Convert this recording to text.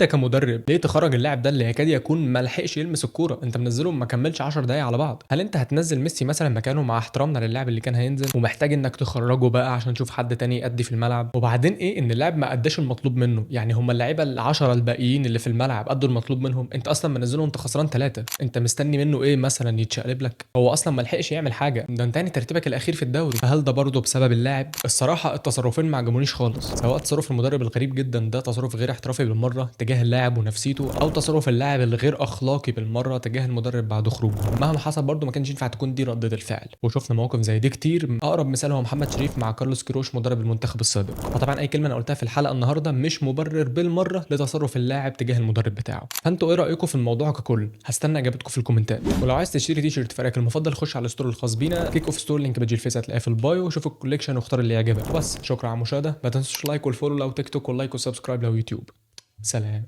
انت كمدرب ليه تخرج اللاعب ده اللي يكاد يكون ما لحقش يلمس الكوره؟ انت منزله ما كملش 10 دقايق على بعض. هل انت هتنزل ميسي مثلا مكانه، مع احترامنا للاعب اللي كان هينزل، ومحتاج انك تخرجه بقى عشان تشوف حد تاني يأدي في الملعب؟ وبعدين ايه ان اللاعب ما اداش المطلوب منه؟ يعني هم اللعيبة ال10 الباقيين اللي في الملعب ادوا المطلوب منهم؟ انت اصلا منزله انت خسران 3، انت مستني منه ايه مثلا؟ يتشقلب لك؟ هو اصلا ما لحقش يعمل حاجة، ده انت تاني ترتيبك الاخير في الدوري. فهل ده برضه بسبب اللاعب؟ الصراحة التصرفين ما عجبونيش خالص، سواء تصرف المدرب الغريب جدا ده، تصرف غير احترافي بالمرة تجاه اللاعب ونفسيته، او تصرف اللاعب الغير اخلاقي بالمرة تجاه المدرب بعد خروجه. مهما حصل برضه ما كانش ينفع تكون دي ردة الفعل، وشفنا مواقف زي دي كتير. اقرب مثال هو محمد شريف مع كارلوس كيروش مدرب المنتخب السابق. فطبعا اي كلمة انا قلتها في الحلقة النهارده مش مبرر بالمرة لتصرف اللاعب تجاه المدرب بتاعه. فانتوا ايه رايكم في الموضوع ككل؟ هستنى اجابتكم في الكومنتات. ولو عايز تشتري تيشيرت فريقك المفضل خش على ال store الخاص بينا Kick Off Store، link page الفيس هتلاقيه في ال bio. شوف ال collection واختار اللي يعجبك. بس شكرا على المشاهده، ما تنسوش like وال follow لو تيك توك، وال like وال subscribe لو يوتيوب. سلام.